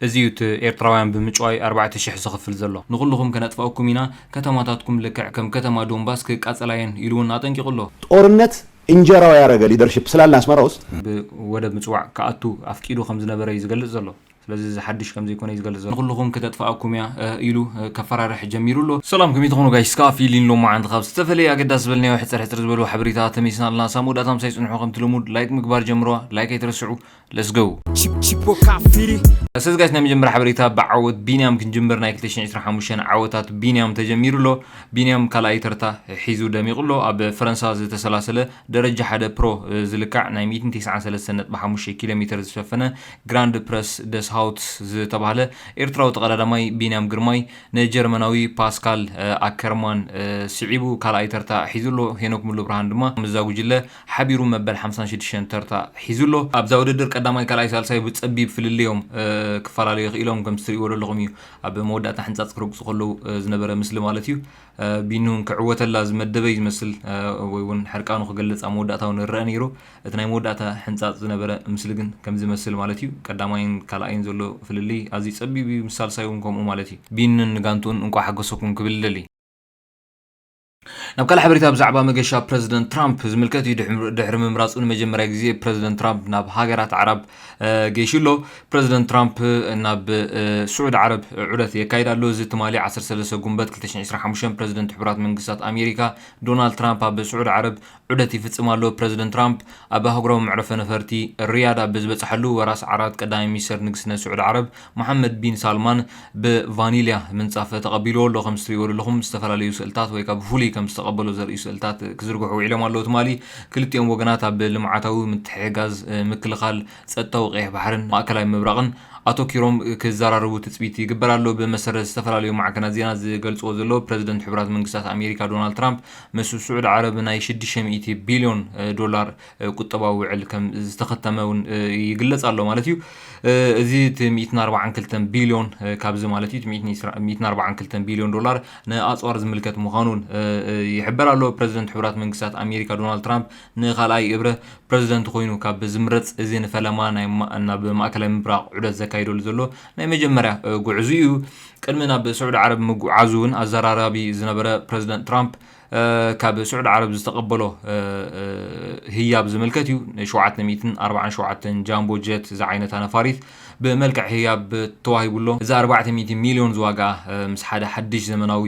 እዚ እዩ እቲ ኤርትራውያን ብምጭዋይ ኣርባዕተ ሽሕ ዘኽፍል ዘሎ። ንኹልኹም ከነጥፍኣኩም ኢና፣ ከተማታትኩም ልክዕ ከም ከተማ ዶንባስ ክቃጸላ እየን ኢሉ እውን ኣጠንቂቑ ኣሎ። ጦርነት እንጀራው ያደረገ ሊደርሺፕ ስላለ አስመራ ውስጥ ብወደብ ምጽዋዕ ክኣቱ ኣፍቂዱ ከም ዝነበረ እዩ ዝገልጽ ዘሎ። ስለዚ እዚ ሓድሽ ከም ዘይኮነ እዩ ዝገልጽ ዘሎ። ንኹልኹም ክተጥፍኣኩም እያ ኢሉ ከፈራርሕ ጀሚሩ ኣሎ። ሰላም፣ ከመይ ትኾኑ ጋይስ? ከኣ ፊሊን ሎማዓንቲ ካብ ዝተፈላለየ ኣገዳሲ ዝበልናዮ ሕጽር ሕጽር ዝበሉ ሓበሬታ ተመይስና ኣለና። ሳብ መወዳእታ ምሳይ ጽንሑ። ከምቲ ልሙድ ላይክ ምግባር ጀምርዋ። ላይክ ኣይትረስዑ። Let's go። Chip, chip, what coffee? ስለዚ ጋይስ፣ ናይ መጀመርያ ሓበሬታ ብዓወት ቢንያም ክንጅምር። ናይ ክልተ ሽሕን ዕስራን ሓሙሽተን ዓወታት ቢንያም ተጀሚሩ ኣሎ። ቢንያም ካልኣይ ተርታ ሒዙ ደሚቑ ኣሎ። ኣብ ፈረንሳ ዝተሰላሰለ ደረጃ ሓደ ፕሮ ዝልካዕ ናይ ሚእትን ተስዓን ሰለስተን ነጥቢ ሓሙሽተ ኪሎ ሜተር ዝሸፈነ ግራንድ ፕረስ ደስሃውት ዝተባህለ ኤርትራዊ ተቐዳዳማይ ቢንያም ግርማይ ንጀርመናዊ ፓስካል ኣከርማን ስዒቡ ካልኣይ ተርታ ሒዙ ኣሎ። ሄኖክ ሙሉብርሃን ድማ ምስዛ ጉጅለ ሓቢሩ መበል ሓምሳን ሽዱሽተን ተርታ ሒዙ ኣሎ። ኣብዛ ውድድር ቀዳማይ፣ ካልኣይ፣ ሳልሳይ ብጸቢብ ፍልልዮም ክፈላለዩ ክኢሎም። ከም ትርእይዎ ዘለኹም እዩ፣ ኣብ መወዳእታ ሕንጻጽ ክረግጹ ከለዉ ዝነበረ ምስሊ ማለት እዩ። ቢኑ ክዕወተላ ዝመደበ እዩ ዝመስል፣ ወይ እውን ሕርቃኑ ክገልጽ ኣብ መወዳእታ እውን ይረአ ነይሩ። እቲ ናይ መወዳእታ ሕንጻጽ ዝነበረ ምስሊ ግን ከምዚ ይመስል ማለት እዩ። ቀዳማይን ካልኣይን ዘሎ ፍልልይ ኣዝዩ ጸቢብ እዩ፣ ምስ ሳልሳይ እውን ከምኡ ማለት እዩ። ቢኑን ንጋንትኡን እንቋዕ ሓጎሰኩም ክብል ይደሊ። ናብ ካልእ ሓበሬታ ብዛዕባ መገሻ ፕረዚደንት ትራምፕ ዝምልከት እዩ። ድሕሪ ምምራጹ ንመጀመርያ ግዜ ፕረዚደንት ትራምፕ ናብ ሃገራት ዓረብ ገይሹ ኣሎ። ፕረዚደንት ትራምፕ ናብ ስዑድ ዓረብ ዑደት የካይድ ኣሎ። እዚ ትማሊ ዓሰርተ ሰለስተ ጉንበት ክልተ ሽሕን ዕስራን ሓሙሽተን ፕረዚደንት ሕቡራት መንግስታት ኣሜሪካ ዶናልድ ትራምፕ ኣብ ስዑድ ዓረብ ዑደት ይፍጽም ኣሎ። ፕረዚደንት ትራምፕ ኣብ ኣህጉራዊ መዕረፈ ነፈርቲ ሪያድ ኣብ ዝበጽሓሉ፣ ወራስ ዓራት ቀዳማይ ሚኒስተር ንግስነት ስዑድ ዓረብ መሓመድ ቢን ሳልማን ብቫኒልያ ምንጻፍ ተቐቢልዎ ኣሎ። ከም እትሪእዎ ዘለኹም ዝተፈላለዩ ስእልታት ወይ ካብ ብፍሉይ ከም ዝተቐበሎ ዘርእዩ ስእልታት ክዝርግሑ ውዒሎም ኣለዉ። ትማሊ ክልቲኦም ወገናት ኣብ ልምዓታዊ ምትሕግጋዝ፣ ምክልኻል፣ ጸጥታዊ ቀይሕ ባሕርን ማእከላይ ምብራቕን ኣተኪሮም ክዘራረቡ ትጽቢት ይግበር ኣሎ። ብመሰረት ዝተፈላለዩ ማዕከናት ዜና ዝገልጽዎ ዘለዉ፣ ፕረዚደንት ሕቡራት መንግስታት ኣሜሪካ ዶናልድ ትራምፕ ምስ ስዑድ ዓረብ ናይ ሽዱሽተ ሚእቲ ቢልዮን ዶላር ቁጠባዊ ውዕል ከም ዝተኸተመ እውን ይግለጽ ኣሎ ማለት እዩ። እዚ እቲ ሚእትን ኣርባዓን ክልተን ቢልዮን፣ ካብዚ ማለት እዩ፣ እቲ ሚእትን ኣርባዓን ክልተን ቢልዮን ዶላር ንኣጽዋር ዝምልከት ምዃኑን ይሕበር ኣሎ። ፕረዚደንት ሕቡራት መንግስታት ኣሜሪካ ዶናልድ ትራምፕ ንኻልኣይ እብረ ፕረዚደንት ኮይኑ ካብ ዝምረጽ፣ እዚ ንፈለማ ናብ ማእከላይ ምብራቕ ዑደት ዘካይደሉ ዘሎ ናይ መጀመርያ ጉዕዙ እዩ። ቅድሚ ናብ ስዑዲ ዓረብ ምጉዓዙ እውን ኣዘራራቢ ዝነበረ ፕረዚደንት ትራምፕ፣ ካብ ስዑዲ ዓረብ ዝተቐበሎ ህያብ ዝምልከት እዩ። ን ሸውዓተ ሚእትን ኣርባዓን ሸውዓተን ጃምቦ ጀት ዝዓይነታ ነፋሪት ብመልክዕ ህያብ ተዋሂቡ ኣሎ። እዛ ኣርባዕተ ሚእቲ ሚልዮን ዝዋግኣ፣ ምስ ሓደ ሓድሽ ዘመናዊ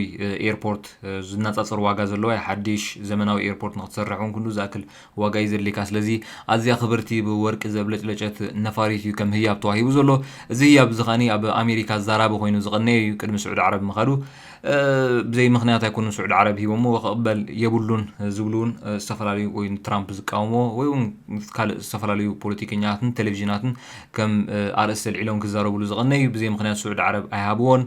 ኤርፖርት ዝነጻጸር ዋጋ ዘለዋ እያ። ሓድሽ ዘመናዊ ኤርፖርት ንክትሰርሕ እውን ክንዱ ዝኣክል ዋጋ እዩ ዘድልየካ። ስለዚ ኣዝያ ክብርቲ ብወርቂ ዘብለጭለጨት ነፋሪት እዩ ከም ህያብ ተዋሂቡ ዘሎ። እዚ ህያብ እዚ ከዓኒ ኣብ ኣሜሪካ ኣዛራቢ ኮይኑ ዝቐነየ እዩ። ቅድሚ ስዑዲ ዓረብ ምኻዱ ብዘይ ምኽንያት ኣይኮኑን ስዑዲ ዓረብ ሂቦምዎ፣ ክቕበል የብሉን ዝብሉ እውን ዝተፈላለዩ፣ ወይ ንትራምፕ ዝቃወምዎ ወይ እውን ካልእ ዝተፈላለዩ ፖለቲከኛታትን ቴሌቪዥናትን ከም ኣርእስቲ ኣልዒሎም ክዛረብሉ ዝቐነየ እዩ። ብዘይ ምኽንያት ስዑዲ ዓረብ ኣይሃብዎን።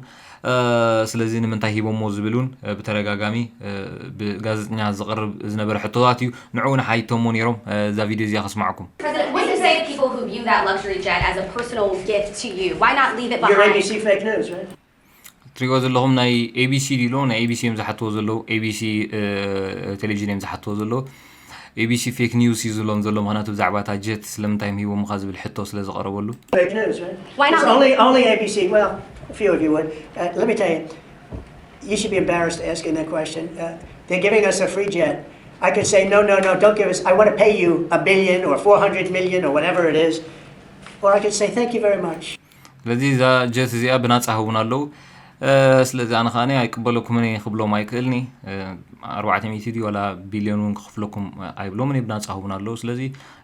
ስለዚ ንምንታይ ሂቦሞ ዝብል እውን ብተደጋጋሚ ብጋዜጠኛ ዝቐርብ ዝነበረ ሕቶታት እዩ። ንዑ እውን ሓቲቶሞ ነይሮም። እዛ ቪድዮ እዚኣ ከስማዕኩም። President, what do you say to people who view that luxury jet as a personal gift to you? Why not leave it Your behind? A B C fake news, right? ትሪእዎ ዘለኹም ናይ ኤቢሲ ድሎ፣ ናይ ኤቢሲ እዮም ዝሓትዎ ዘለዉ። ኤቢሲ ቴሌቪዥን እዮም ዝሓትዎ ዘለዉ። ኤቢሲ ፌክ ኒውስ እዩ ዝብሎም ዘሎ፣ ምክንያቱ ብዛዕባ እታ ጀት ስለምንታይ እዮም ሂቦምኻ ዝብል ሕቶ ስለ ዝቐረበሉ። Fake news, right? Why not? It's only, only A B C. Well, a few of you would. Uh, let me tell you, you should be embarrassed asking that question. Uh, they're giving us a free jet. I could say, no, no, no, don't give us. I want to pay you a billion or four hundred million or whatever it is. Or I could say, thank you very much. ስለዚ እዛ ጀት እዚኣ ብናጻ ህቡን ኣለዉ። ስለዚ ኣነ ከዓኒ ኣይቅበለኩምን እየ ክብሎም ኣይክእልኒ። ኣርባዕተ ሚእቲ ድዩ ዋላ ቢልዮን እውን ክኽፍለኩም ኣይብሎምን እየ፣ ብናጻ ህቡን ኣለዉ። ስለዚ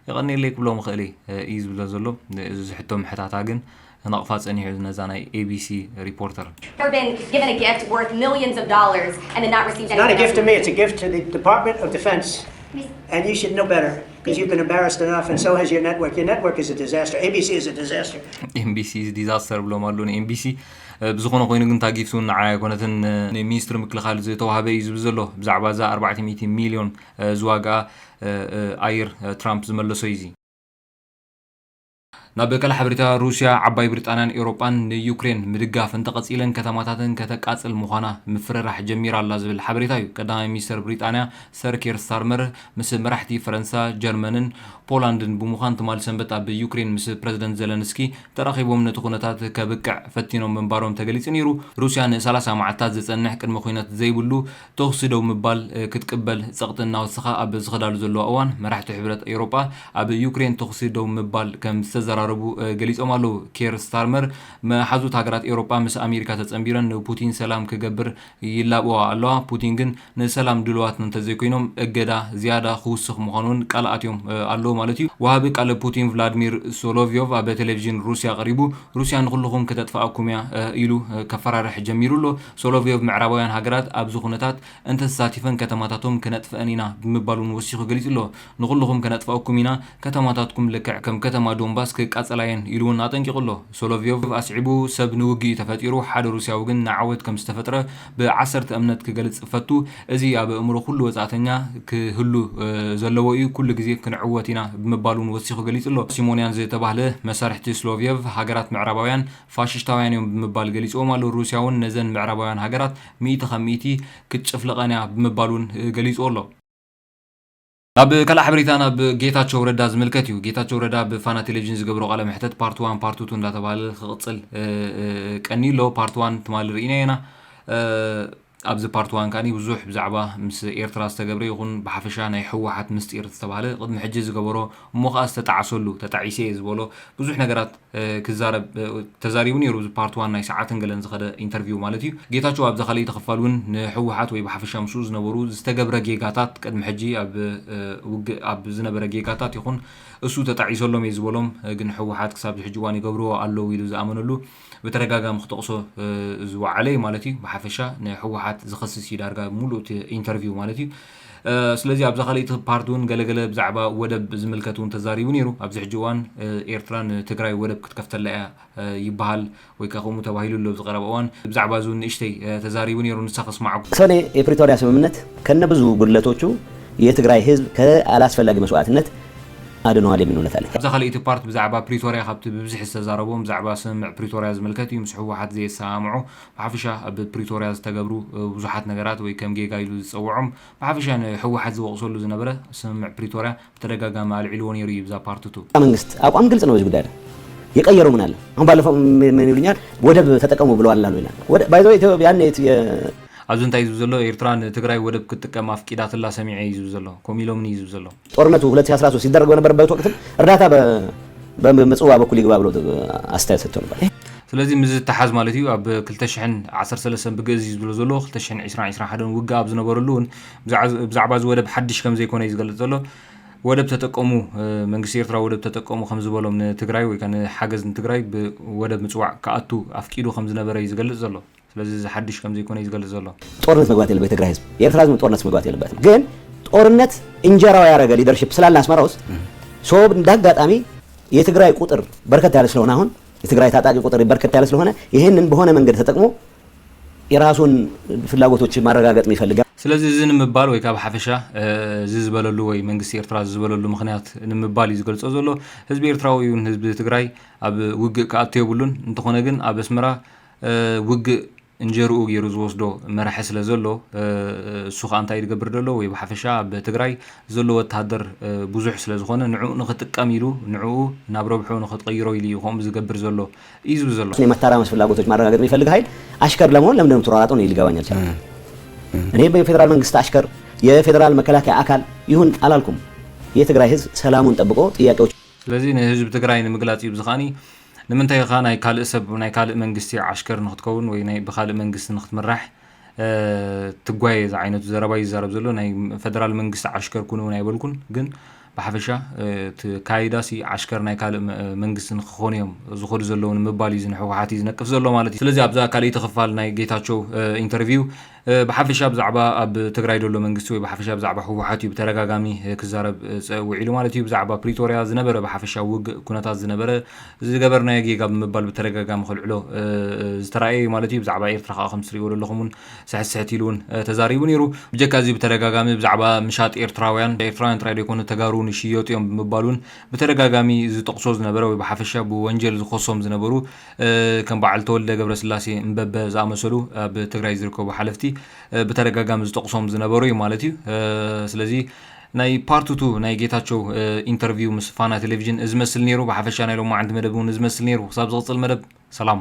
የቐንየለይ ክብሎም እኽእል እየ እዩ ዝብሎ ዘሎ። እዚ ዝሕቶ ምሕታታ ግን ክነቕፋ ጸኒሑ ነዛ ናይ ኤቢሲ ሪፖርተር። Ever been given a gift worth millions of dollars and then not received It's not a anything? gift to me, it's a gift to the Department of Defense. And you should know better, because you've been embarrassed enough, and so has your network. Your network is a disaster. A B C is a disaster. ኤምቢሲ ዲዛስተር ብሎም ኣለዉ ንኤምቢሲ። ብዝኾነ ኮይኑ ግን እታ ጊፍት እውን ንዓይ ኣይኮነትን፣ ንሚኒስትሪ ምክልኻል ዝተዋህበ እዩ ዝብል ዘሎ። ብዛዕባ እዛ ኣርባዕተ ሚእቲ ሚልዮን ዝዋግኣ ኣየር ትራምፕ ዝመለሶ እዩ እዚ። ናብ ካልእ ሓበሬታ፣ ሩስያ ዓባይ ብሪጣንያን ኤውሮጳን ንዩክሬን ምድጋፍ እንተቐጺለን ከተማታተን ከተቃጽል ምዃና ምፍርራሕ ጀሚራ ኣላ ዝብል ሓበሬታ እዩ። ቀዳማይ ሚኒስተር ብሪጣንያ ሰር ኬር ስታርመር ምስ መራሕቲ ፈረንሳ፣ ጀርመንን ፖላንድን ብምዃን ትማሊ ሰንበት ኣብ ዩክሬን ምስ ፕረዚደንት ዘለንስኪ ተራኺቦም ነቲ ኩነታት ከብቅዕ ፈቲኖም ምንባሮም ተገሊጹ ነይሩ። ሩስያ ን30 መዓልታት ዝጸንሕ ቅድመ ኩነት ዘይብሉ ተኹሲ ደው ምባል ክትቅበል ጸቕጢ እናወሰኸ ኣብ ዝኸዳሉ ዘለዋ እዋን፣ መራሕቲ ሕብረት ኤውሮጳ ኣብ ዩክሬን ተኹሲ ደው ምባል ከም ዝተዘራረቡ ገሊጾም ኣለዉ። ኬር ስታርመር፣ መሓዙት ሃገራት ኤውሮጳ ምስ ኣሜሪካ ተጸንቢረን ንፑቲን ሰላም ክገብር ይላብዋ ኣለዋ። ፑቲን ግን ንሰላም ድልዋት እንተዘይኮይኖም እገዳ ዝያዳ ክውስኽ ምዃኑን ቃል ኣትዮም ኣለዉ ማለት እዩ። ወሃቢ ቃል ፑቲን ቭላድሚር ሶሎቭዮቭ ኣብ ቴሌቪዥን ሩስያ ቀሪቡ፣ ሩስያ ንኹልኹም ከተጥፍኣኩም እያ ኢሉ ከፈራርሕ ጀሚሩ ኣሎ። ሶሎቭዮቭ ምዕራባውያን ሃገራት ኣብዚ ኩነታት እንተተሳቲፈን ከተማታቶም ክነጥፍአን ኢና ብምባል እውን ወሲኹ ገሊጹ ኣሎ። ንኹልኹም ከነጥፍኣኩም ኢና፣ ከተማታትኩም ልክዕ ከም ከተማ ዶንባስ ክቃጸላ እየን ኢሉ እውን ኣጠንቂቑ ኣሎ። ሶሎቭዮቭ ኣስዒቡ፣ ሰብ ንውግእ እዩ ተፈጢሩ፣ ሓደ ሩስያዊ ግን ንዓወት ከም ዝተፈጥረ ብዓሰርተ እምነት ክገልጽ እፈቱ። እዚ ኣብ ኣእምሮ ኩሉ ወጻእተኛ ክህሉ ዘለዎ እዩ፣ ኩሉ ግዜ ክንዕወት ኢና ብምባል እውን ወሲኹ ገሊጹ ኣሎ። ሲሞንያን ዝተባህለ መሳርሕቲ ስሎቭዮቭ ሃገራት ምዕራባውያን ፋሽስታውያን እዮም ብምባል ገሊጽዎም ኣሎ። ሩስያ እውን ነዘን ምዕራባውያን ሃገራት ሚእቲ ካብ ሚእቲ ክትጭፍልቐን እያ ብምባል እውን ገሊጽዎ ኣሎ። ኣብ ካልእ ሓበሬታ ናብ ጌታቸው ረዳ ዝምልከት እዩ። ጌታቸው ረዳ ብፋና ቴሌቪዥን ዝገብሮ ቃለ መሕተት ፓርት ዋን ፓርት ቱ እንዳተባሃለ ክቕጽል ቀኒ ኣሎ። ፓርት ዋን ትማሊ ርኢና ኢና። ኣብዚ ፓርት ዋን ከኣ ብዙሕ ብዛዕባ ምስ ኤርትራ ዝተገብረ ይኹን ብሓፈሻ ናይ ህወሓት ምስጢር ዝተባህለ ቅድሚ ሕጂ ዝገበሮ እሞ ከኣ ዝተጣዕሰሉ፣ ተጣዒሰ እየ ዝበሎ ብዙሕ ነገራት ክዛረብ ተዛሪቡ ነይሩ። እዚ ፓርት ዋን ናይ ሰዓትን ገለን ዝኸደ ኢንተርቪው ማለት እዩ። ጌታቸው ኣብዛ ካልኣይቲ ክፋል እውን ንህወሓት ወይ ብሓፈሻ ምስኡ ዝነበሩ ዝተገብረ ጌጋታት፣ ቅድሚ ሕጂ ኣብ ውግእ ኣብ ዝነበረ ጌጋታት ይኹን እሱ ተጣዒሰሎም እየ ዝበሎም ግን ህወሓት ክሳብ ሕጂ እዋን ይገብርዎ ኣለዉ ኢሉ ዝኣመነሉ ብተደጋጋሚ ክጠቕሶ ዝወዓለ እዩ ማለት እዩ። ብሓፈሻ ንህወሓት ዝኸስስ እዩ ዳርጋ ሙሉእ እቲ ኢንተርቪው ማለት እዩ። ስለዚ ኣብዛ ካልኣይቲ ፓርት እውን ገለገለ ብዛዕባ ወደብ ዝምልከት እውን ተዛሪቡ ነይሩ። ኣብዚ ሕጂ እዋን ኤርትራ ንትግራይ ወደብ ክትከፍተላ እያ ይበሃል ወይ ከዓ ከምኡ ተባሂሉ ኣሎ። ኣብዚ ቀረባ እዋን ብዛዕባ እዚ እውን ንእሽተይ ተዛሪቡ ነይሩ። ንሳ ከስማዓኩም። ሰኔ የፕሪቶሪያ ስምምነት ከነ ብዙ ጉድለቶቹ የትግራይ ህዝብ ከአላስፈላጊ መስዋዕትነት አድነዋል የሚል እውነት አለ። ኣብዛ ካልኣይቲ ፓርት ብዛዕባ ፕሪቶሪያ ካብቲ ብብዝሒ ዝተዛረቦም ብዛዕባ ስምምዕ ፕሪቶሪያ ዝምልከት እዩ። ምስ ህወሓት ዘየሰማምዑ ብሓፈሻ ኣብ ፕሪቶሪያ ዝተገብሩ ብዙሓት ነገራት ወይ ከም ጌጋ ኢሉ ዝፀውዖም ብሓፈሻ ንህወሓት ዝወቕሰሉ ዝነበረ ስምምዕ ፕሪቶሪያ ብተደጋጋሚ ኣልዒልዎ ነይሩ እዩ ብዛ ፓርት ቱ። መንግስት አቋም ግልጽ ነው በዚህ ጉዳይ ላይ። የቀየረው ምን አለ? አሁን ባለፈው ምን ይሉኛል? ወደብ ተጠቀሙ ብለዋል አሉ ይላል። ባይዘው ያኔ ኣብዚ እንታይ እዩ ዝብል ዘሎ? ኤርትራ ንትግራይ ወደብ ክትጥቀም ኣፍቂዳትላ ሰሚዐ እዩ ዝብል ዘሎ። ከምኡ ኢሎምኒ እዩ ዝብል ዘሎ። ጦርነቱ ሁለት ሺህ አስራ ሶስት ሲደረግ በነበረበት ወቅትም እርዳታ በምጽዋ በኩል ይግባ ብሎ አስተያየት ሰጥቶ ነበር። ስለዚ ምስ ዝተሓዝ ማለት እዩ። ኣብ ክልተ ሽሕን ዓሰርተ ሰለስተን ብግእዝ እዩ ዝብሎ ዘሎ፣ ክልተ ሽሕን ዕስራን ዕስራን ሓደን ውግእ ኣብ ዝነበረሉ እውን ብዛዕባ እዚ ወደብ ሓድሽ ከም ዘይኮነ እዩ ዝገልጽ ዘሎ። ወደብ ተጠቀሙ፣ መንግስቲ ኤርትራ ወደብ ተጠቀሙ ከም ዝበሎም ንትግራይ ወይ ከዓ ንሓገዝ ንትግራይ ብወደብ ምጽዋዕ ክኣቱ ኣፍቂዱ ከም ዝነበረ እዩ ዝገልጽ ዘሎ። ስለዚ እዚ ሓድሽ ከም ዘይኮነ እዩ ዝገልጽ ዘሎ። ጦርነት መግባት የለበት የትግራይ ህዝብ። የኤርትራ ህዝብ ጦርነት መግባት የለበትም። ግን ጦርነት እንጀራው ያረገ ሊደርሺፕ ስላለ አስመራ ውስጥ ሶ እንደ አጋጣሚ የትግራይ ቁጥር በርከት ያለ ስለሆነ አሁን የትግራይ ታጣቂ ቁጥር በርከት ያለ ስለሆነ ይህንን በሆነ መንገድ ተጠቅሞ የራሱን ፍላጎቶች ማረጋገጥ የሚፈልግ ስለዚ እዚ ንምባል ወይ ካብ ሓፈሻ እዚ ዝበለሉ ወይ መንግስቲ ኤርትራ ዝበለሉ ምክንያት ንምባል እዩ ዝገልጾ ዘሎ። ህዝቢ ኤርትራዊ እውን ህዝቢ ትግራይ ኣብ ውግእ ክኣቱ የብሉን። እንተኾነ ግን ኣብ ኣስመራ ውግእ እንጀርኡ ገይሩ ዝወስዶ መራሒ ስለ ዘሎ እሱ ከዓ እንታይ ዝገብር ዘሎ ወይ ብሓፈሻ ኣብ ትግራይ ዘሎ ወተሃደር ብዙሕ ስለ ዝኾነ ንዕኡ ንክጥቀም ኢሉ ንዕኡ ናብ ረብሑ ንክትቀይሮ ኢሉ እዩ ከምኡ ዝገብር ዘሎ እዩ ዝብል ዘሎ። የማተራመስ ፍላጎቶች ማረጋገጥ የሚፈልግ ኃይል አሽከር ለመሆን ለምንድነው ተሯራጠው ነው ሊገባኝ አልቻለም። እኔ የፌዴራል መንግስት አሽከር የፌዴራል መከላከያ አካል ይሁን አላልኩም። የትግራይ ህዝብ ሰላሙን ጠብቆ ጥያቄዎች ስለዚ ንህዝቢ ትግራይ ንምግላፅ እዩ ብዝኻኒ ንምንታይ ኢኻ ናይ ካልእ ሰብ ናይ ካልእ መንግስቲ ዓሽከር ንክትከውን ወይ ናይ ብካልእ መንግስቲ ንክትምራሕ ትጓየ ዝዓይነቱ ዘረባ ይዛረብ ዘሎ ናይ ፈደራል መንግስቲ ዓሽከር ኩኑ እውን ኣይበልኩን ግን ብሓፈሻ እቲ ካይዳሲ ዓሽከር ናይ ካልእ መንግስቲ ንክኾኑ እዮም ዝኸዱ ዘለዉ ንምባል እዩ ንህወሓት እዩ ዝነቅፍ ዘሎ ማለት እዩ። ስለዚ ኣብዛ ካልኣይቲ ክፋል ናይ ጌታቸው ኢንተርቪው ብሓፈሻ ብዛዕባ ኣብ ትግራይ ዘሎ መንግስቲ ወይ ብሓፈሻ ብዛዕባ ህወሓት እዩ ብተደጋጋሚ ክዛረብ ውዒሉ ማለት እዩ። ብዛዕባ ፕሪቶሪያ ዝነበረ ብሓፈሻ ውግእ ኩነታት ዝነበረ ዝገበርናዮ ጌጋ ብምባል ብተደጋጋሚ ከልዕሎ ዝተራእየ እዩ ማለት እዩ። ብዛዕባ ኤርትራ ከዓ ከም ትሪእዎ ዘለኹም እውን ስሕት ስሕት ኢሉ እውን ተዛሪቡ ነይሩ። ብጀካ እዚ ብተደጋጋሚ ብዛዕባ ምሻጥ ኤርትራውያን ኤርትራውያን ጥራይ ዘይኮኑ ተጋሩ ይሽየጡ እዮም ብምባል እውን ብተደጋጋሚ ዝጠቕሶ ዝነበረ ወይ ብሓፈሻ ብወንጀል ዝኸሶም ዝነበሩ ከም በዓል ተወልደ ገብረስላሴ እምበበ ዝኣመሰሉ ኣብ ትግራይ ዝርከቡ ሓለፍቲ ብተደጋጋሚ ዝጠቕሶም ዝነበሩ እዩ ማለት እዩ። ስለዚ ናይ ፓርት ቱ ናይ ጌታቸው ኢንተርቪው ምስ ፋና ቴሌቪዥን እዚ መስል ነይሩ። ብሓፈሻ ናይ ሎማዓንቲ መደብ እውን እዚ መስል ነይሩ። ክሳብ ዝቕፅል መደብ ሰላም።